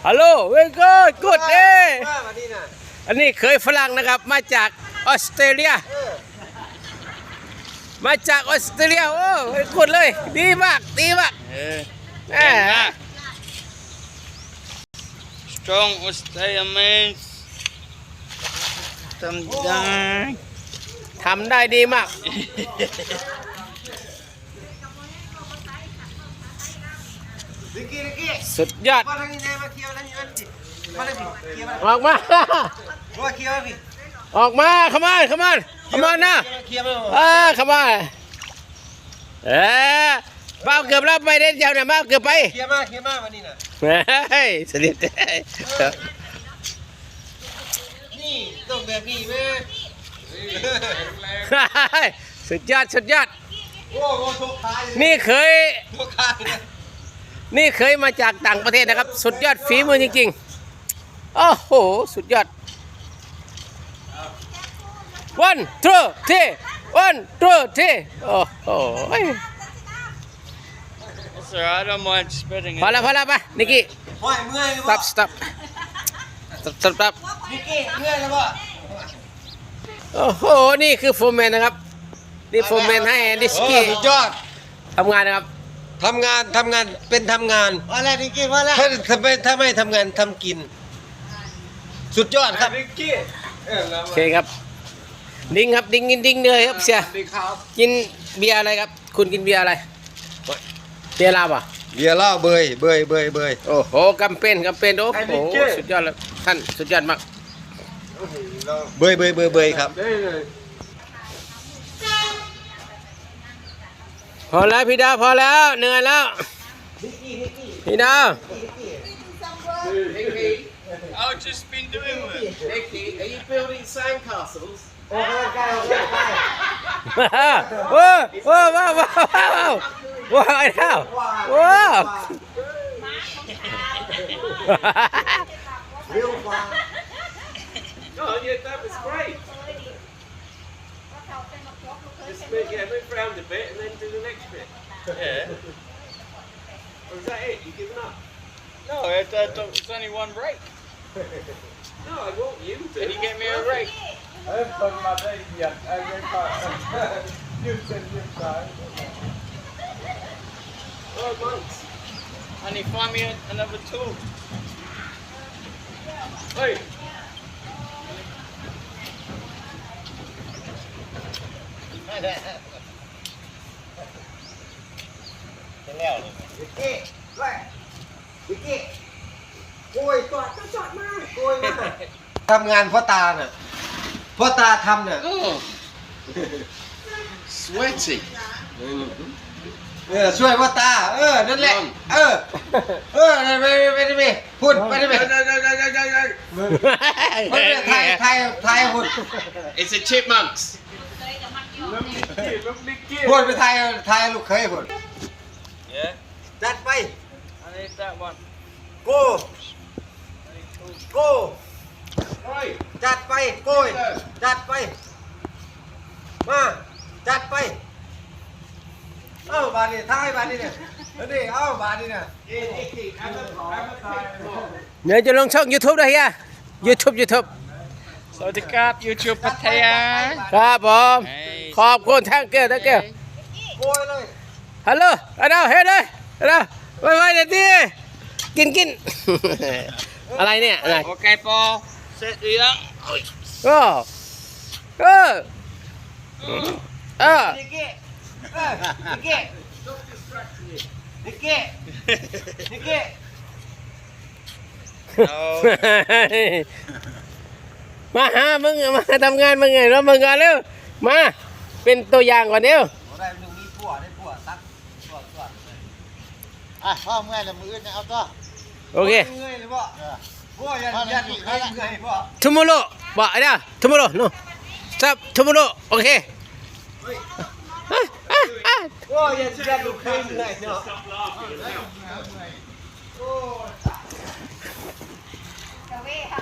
Hello, very good, good ເດ້. ມາບັດນີ້ນະ ອັນນີ້ເຂີຍຝຣັ່ງນະຄັບ ມາຈາກອອສເຕຣເລຍ ເອີ ມາຈາກອອສເຕຣເລຍ. ໂອ້ very good ເລີຍ ດີມາກ ດີມາກ. ເອີ ແມ່ນນະ strong Australian man ທຳໄດ້ ທຳໄດ້ດີມາກ. ສຸດຍອດ ອອກມາ ອອກມາ come on come on come on ນະ ອ່າ come on ເອີ ມາເອົາເກີບລາວໄປເດ້ ເຈົ້ານະ ມາເອົາເກີບໄປ ເຂົ້າມາ ເຂົ້າມາ ບັດນີ້ນະ ເຮີ້ຍ ສະເດັດ ນີ້ຕ້ອງແບບນີ້ແມ່ ສຸດຍອດ ສຸດຍອດ. ໂອ້ໂຫ ໂຊກຂາຢູ່ ນີ້ເຂີຍ ໂຊກຂາຢູ່ ນີ້ເຂີຍມາຈາກຕ່າງປະເທດນະຄັບ ສຸດຍອດຝີມືຈິງໆ. ໂອ້ໂຫ ສຸດຍອດ one two three one two three. ໂອ້ໂຫ It's alright, I don't mind spreading it. ພໍແລ້ວ ພໍແລ້ວ ໄປ ນິກກີ້ ຫ້ອຍ ເມື່ອຍແລ້ວບໍ່? Stop stop stop stop. ນິກກີ້ ເມື່ອຍແລ້ວບໍ່? ໂອ້ໂຫ ນີ້ຄືໂຟມແມນນະຄັບ ນີ້ໂຟມແມນໃຫ້ນິກກີ້ ສຸດຍອດ ທຳງານນະຄັບ ທຳງານ ທຳງານ ເປັນທຳງານ ພໍແລ້ວ ນິກກີ້ ພໍແລ້ວ ຖ້າ ຖ້າໄມ່ ຖ້າໄມ່ທຳງານ ທຳກິນ ສຸດຍອດຄັບ ນິກກີ້. ໂອເຄຄັບ ດິງຄັບ ດິງ ດິງເດີຍຄັບ ເສຍ ດີຄັບ ກິນເບຍອະໄລຄັບ? ຄຸນກິນເບຍອະໄລ? ເບຍລາວບໍ່? ເບຍລາວ ເບີຍ ເບີຍ ເບີຍ ເບີຍ. ໂອ້ໂຫ ກຳເປນ ກຳເປນ ໂອ້ໂຫ ສຸດຍອດເລີຍ ທ່ານ ສຸດຍອດມາກ ເບີຍ ເບີຍ ເບີຍ ເບີຍຄັບ. ພໍແລ້ວ ພີ່ດາວ ພໍແລ້ວ ເໜື່ອຍແລ້ວ ພີ່ດາວ. I've just been doing work. Nicky, are you building sandcastles? ໂອ້ ໂອ້ ວ້າວ ວ້າວ ວ້າວ ວ້າວ ອ້າຍດາວ ວ້າວ. Oh, yeah, that was great. Just move, yeah, move round a bit and then do the next bit. Yeah. Or is that it? You giving up? No, it, uh, it's only one rake. No, I want you to. Can you get me a rake? I've done my baby and I went back. You said you tried. Oh, months. And he find me a, another tool. Hey. ເປັນແລ້ວນີ້ ວິກກີ້ ວິກກີ້ ໂກຍຕົວະ ຕົວະມາ ໂກຍມາ ທຳງານພໍ່ຕານະ ພໍ່ຕາທຳນະ ໂອ້ sweaty ເອີ ຊ່ວຍພໍ່ຕາ ເອີ ນັ້ນແຫຼະ ເອີ ເອີ ໄປ ໄປ ໄປ ໄປ ພຸ້ນ ໄປ ໄປ ໄປ ຖ່າຍ ຖ່າຍ ຖ່າຍ ພຸ້ນ It's a chipmunks. ພຸ້ນໄປຖ່າຍ ຖ່າຍລູກເຂີຍພຸ້ນ Yeah. ຈັດໄປ I need that one. Go. Go. ຈັດໄປ ໂກຍ ຈັດໄປ ມາ ຈັດໄປ ເອົ້າ ບາດນີ້ ຖ່າຍບາດນີ້ ເອີ ເອົາ ບາດນີ້ນະ ດຽວຈະລົງຊ່ອງຢູທູບເດີເຮຍ ຢູທູບ ຢູທູບ ສະຫວັດດີຄັບ ຢູທູບພັດທະຍາ ຄັບຜົມ ຂອບຄຸນ thank you thank you. ໂກຍເລີຍ Hello hello hello hello ໄວໆເດີຕິ ກິນກິນ ອະໄລເນີ້ຍ ອະໄລ ໂອເຄ ພໍ ເສັດຫຼືຍັງ ໂອ້ ເອີ ເອີ ນິກກີ້ ເອີ ນິກກີ້ ນິກກີ້ ນິກກີ້. ມາຫາເບິ່ງ ມາທຳງານເບິ່ງ ມາເບິ່ງກັນເດີ້ ມາ ເປັນຕົວຢ່າງກ່ອນເດີ້ ບໍ່ໄດ້ ມັນມີຜົວ ໄດ້ຜົວ ຕັດ ຜົວ ສວນ ອ່ະ ພໍເມື່ອຍແລ້ວ ມື້ອື່ນເອົາຕໍ່ ໂອເຄ ເມື່ອຍແລ້ວບໍ່ ເອີ ບໍ່ ຢ້ານ ຢ້ານລູກເຂີຍເມື່ອຍບໍ່ tomorrow ບໍ່ ໄອ້ດາ tomorrow no stop tomorrow ໂອເຄ ໂອ້ ຢ້ານ ຢ້ານລູກເຂີຍເມື່ອຍເນາະ.